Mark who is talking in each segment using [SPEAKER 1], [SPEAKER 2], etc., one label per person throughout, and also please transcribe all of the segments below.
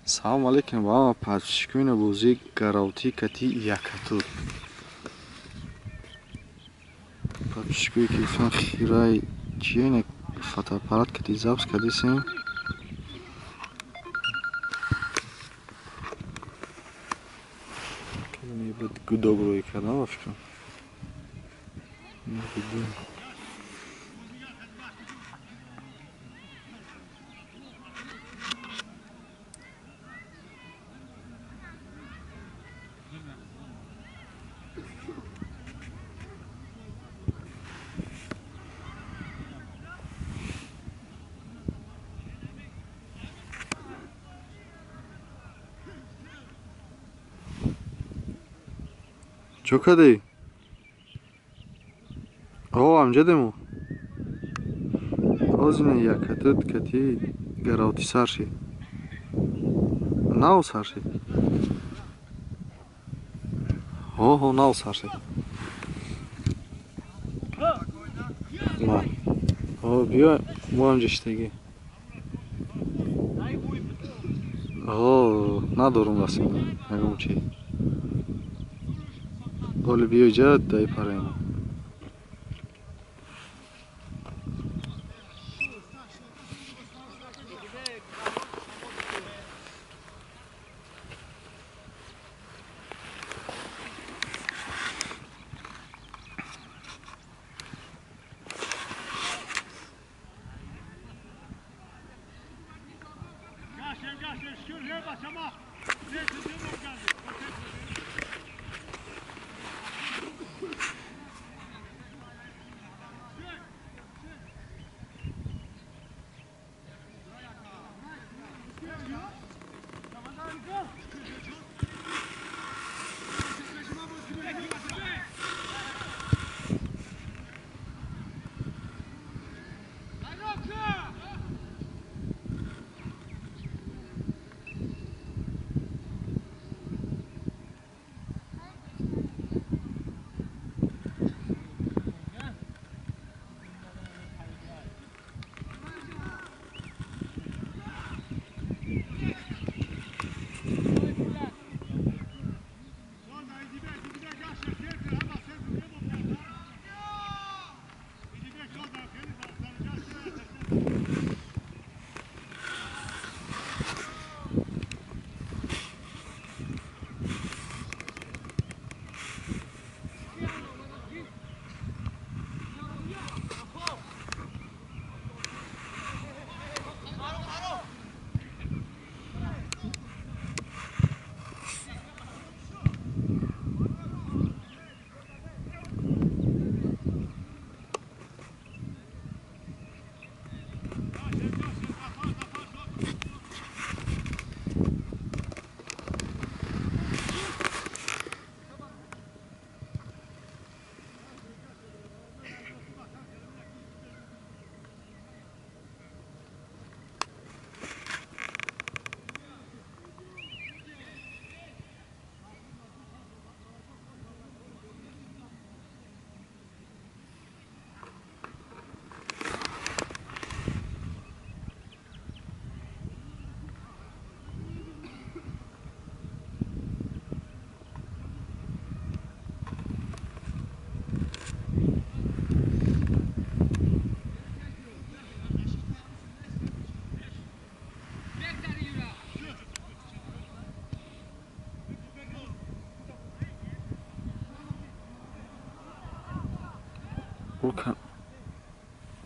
[SPEAKER 1] Салом алейкум ба ҳама подписчикони бозии Гаравти кати Якатур. Подписчикое ки гуфтан хирай чие фотоаппарат кати запись кардесем. Гудок рӯй кардам ба фикрам. Чо кардӣ? О, амҷадему. Ҳозир якатут кати гаравти сар шид. Нав сар шид. Ҳо, нав сар шид. Ма. Ҳо, биё, мо амҷа шитагӣ. Ҳо, надорум дастам, ягон чи. Оли биё ҷа дай параемо.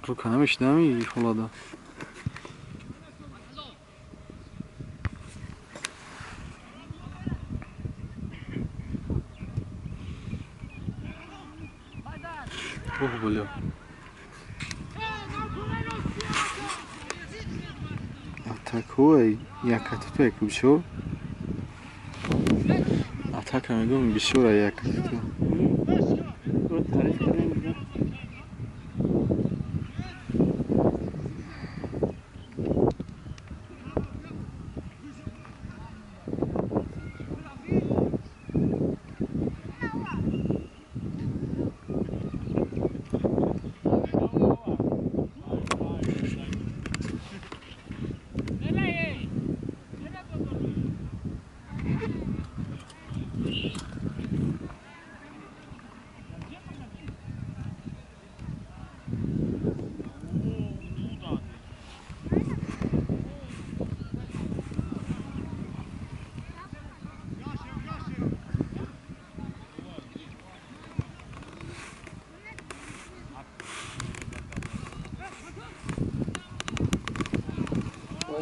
[SPEAKER 1] Рука намешинами ҳолада. Ох, бля. Атакуй, якатуту як бисёр. Атака мегӯм бисёр якатуту.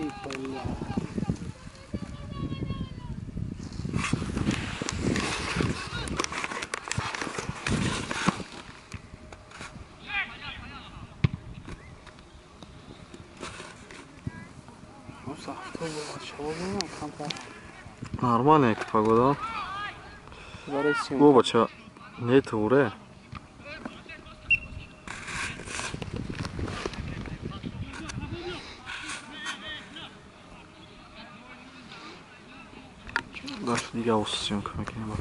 [SPEAKER 2] Ой, бля.
[SPEAKER 1] Нормальная погода. О, бача, нет, уре. Дальше дига съемка мекунем.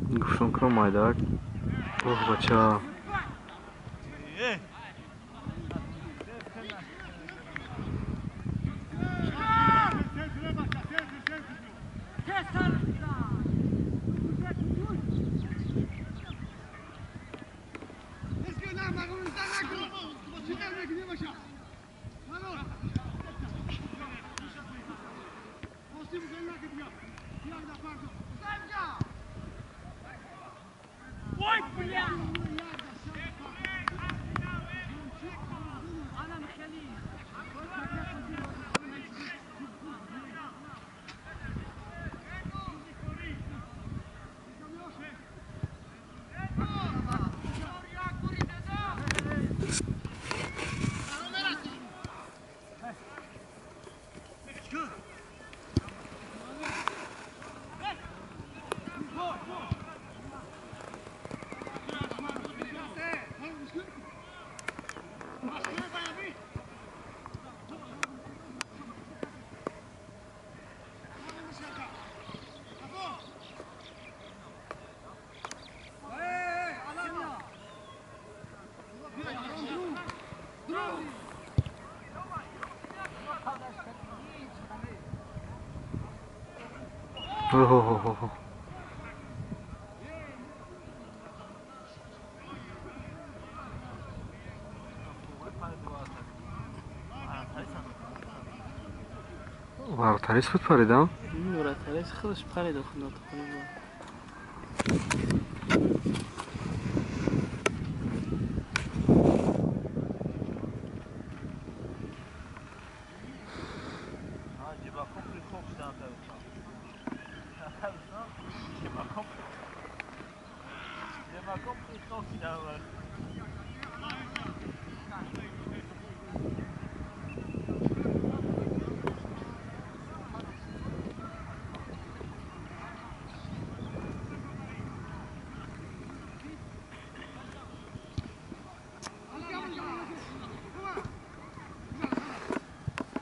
[SPEAKER 1] Гуфтам майдак. Оҳ, бача. Ого-го-го. Вратарис худ паридам?
[SPEAKER 2] Вратарис худаш парид охунд.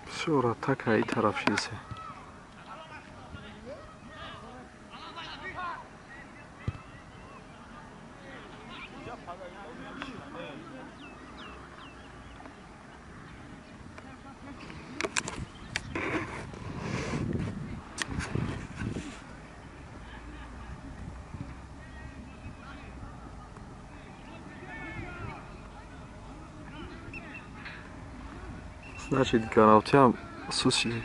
[SPEAKER 1] Всё, атака и тараф шисе. Значит, гарантия сусили.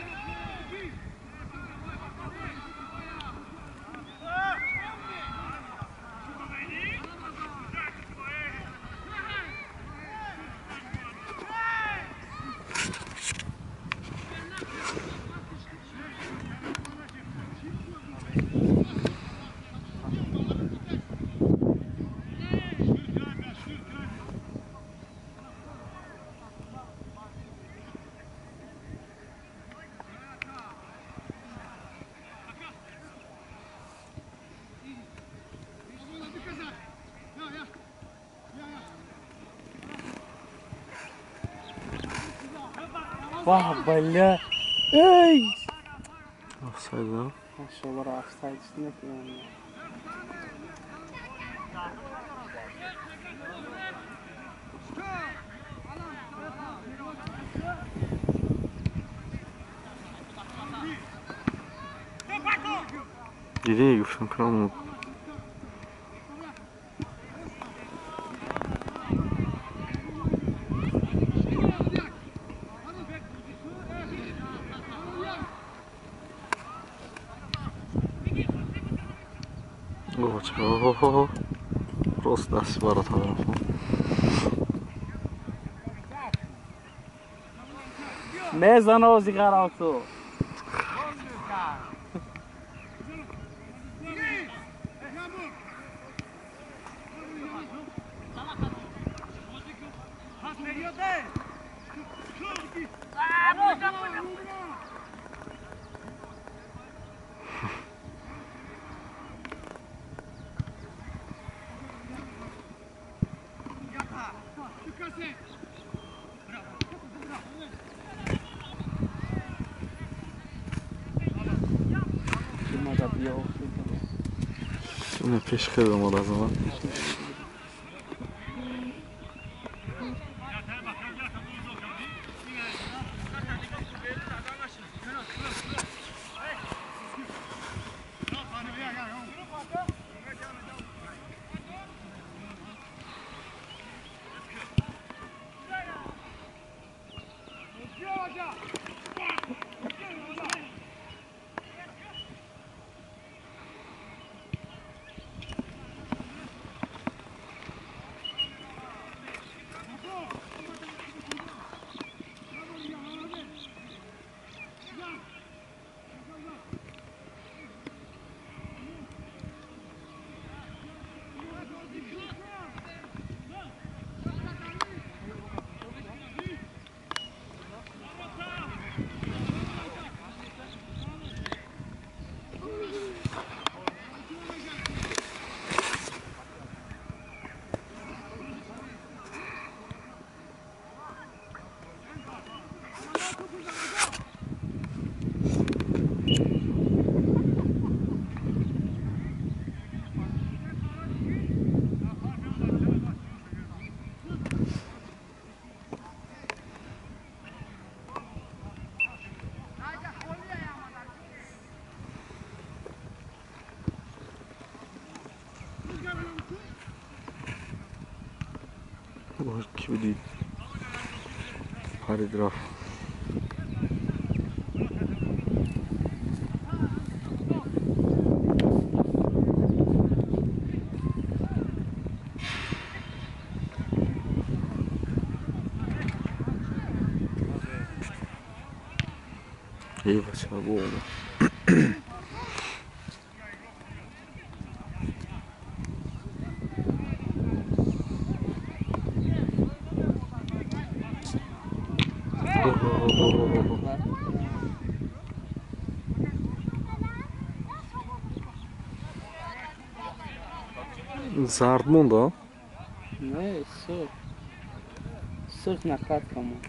[SPEAKER 2] Вах, бля! Эй!
[SPEAKER 1] Офсайд, да?
[SPEAKER 2] Машалло, офсайд накунам.
[SPEAKER 1] Дидӣ, гуфтам кунам. Оҳ, рост дасти барота рафтам.
[SPEAKER 2] Мезана ози гаранту.
[SPEAKER 1] Пеш хеле омода аз ман. Ки будӣ? Парид, рафт. Эй, бача, бо зард монда?
[SPEAKER 2] Не, сурх. Сурх накладка монд.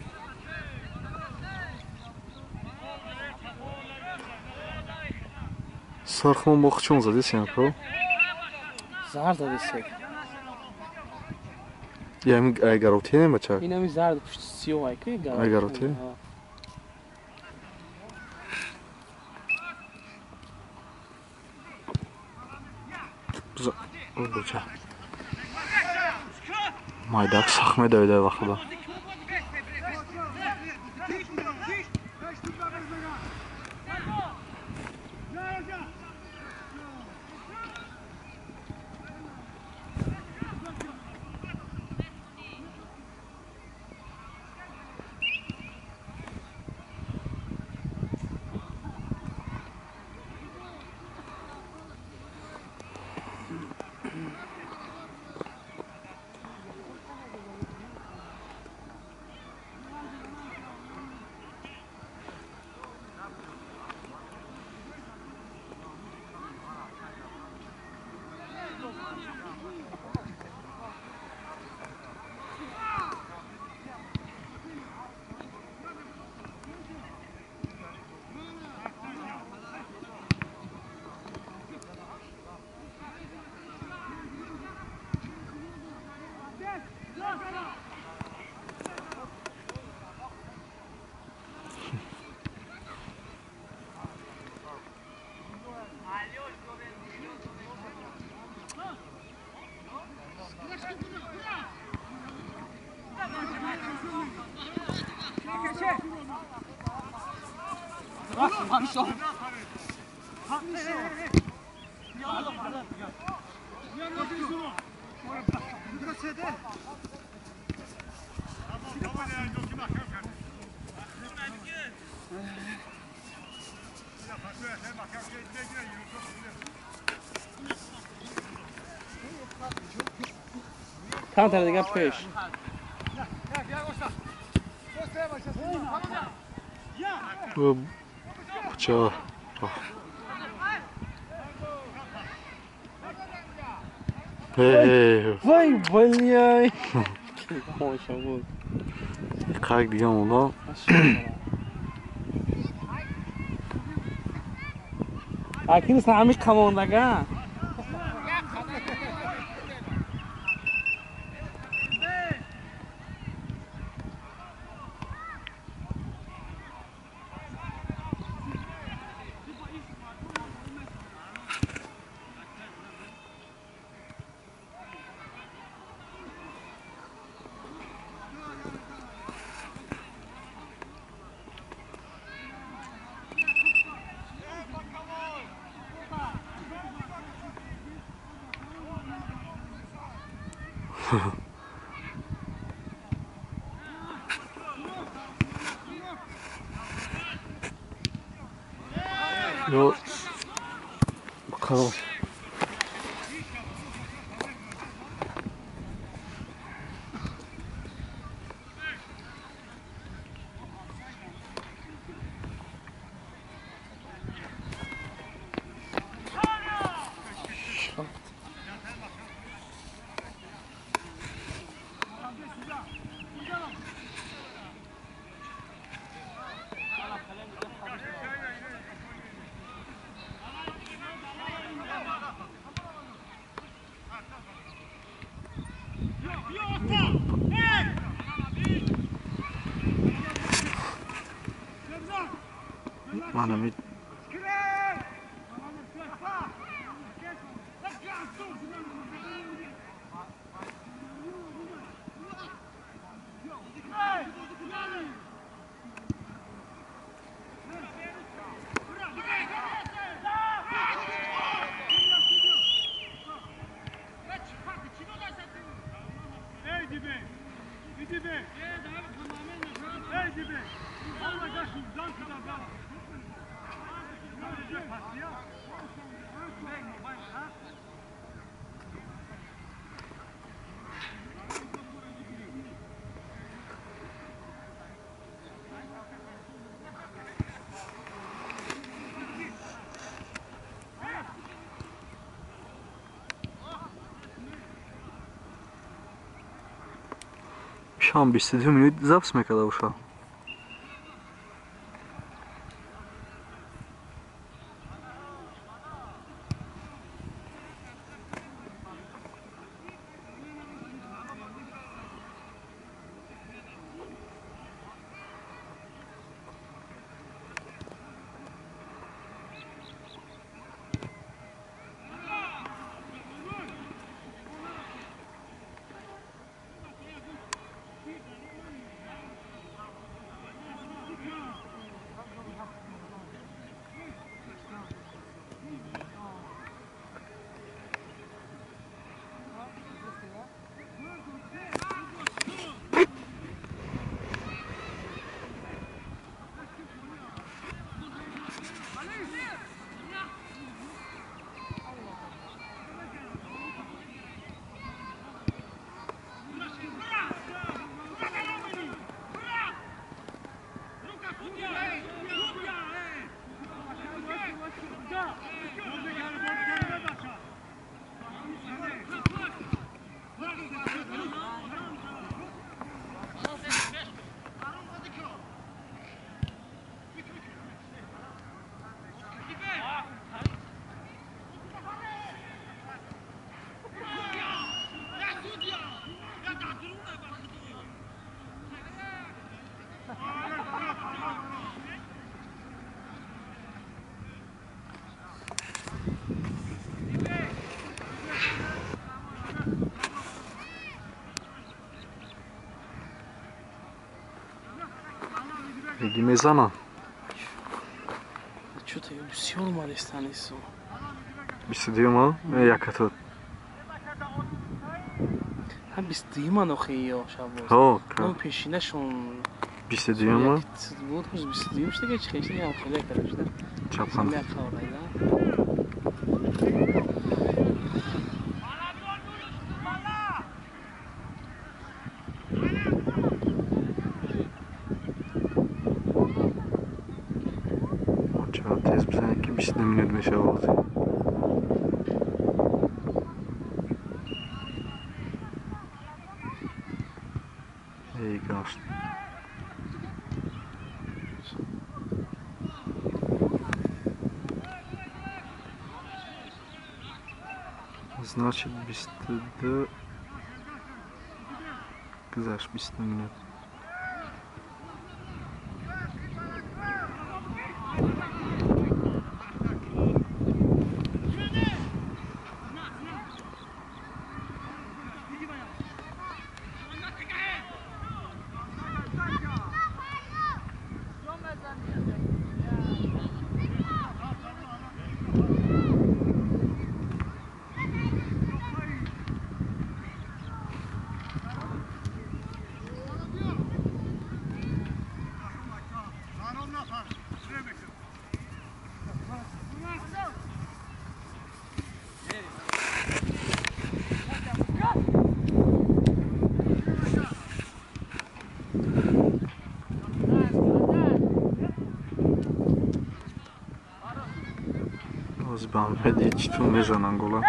[SPEAKER 1] Сурх мон бо чон задиси апро?
[SPEAKER 2] Зард задиси.
[SPEAKER 1] Я ай гаротӣ не бача?
[SPEAKER 2] Инами зард пушти сиёҳ ай ки гаротӣ.
[SPEAKER 1] Ай гаротӣ? Бача. Майдак сахт медавид ай вақта.
[SPEAKER 2] Камтар дига пеш.
[SPEAKER 1] Куча.
[SPEAKER 2] Вай, блядь.
[SPEAKER 1] Как дига монда?
[SPEAKER 2] Акин сами командага.
[SPEAKER 1] Yo, bakalım. Manam Шам 22 минут запись мекарда боша. Мезана.
[SPEAKER 2] Бисёр омадистан исо.
[SPEAKER 1] 22-ма? Якатот.
[SPEAKER 2] Ҳам 22-ма нохи ё шабоз.
[SPEAKER 1] Ҳо,
[SPEAKER 2] Ну пешинашон
[SPEAKER 1] 22-ма?
[SPEAKER 2] Буд, хуш 22 шуда чи хеш ям хеле карда шуда.
[SPEAKER 1] Чапан.
[SPEAKER 2] Як қаврайда.
[SPEAKER 1] Чаро тез бизанед ки 22 минут мешавад. Эй, гашт. Значит, 22 гузашт 22 минут. Боз ба Амеди читон мезананд гола.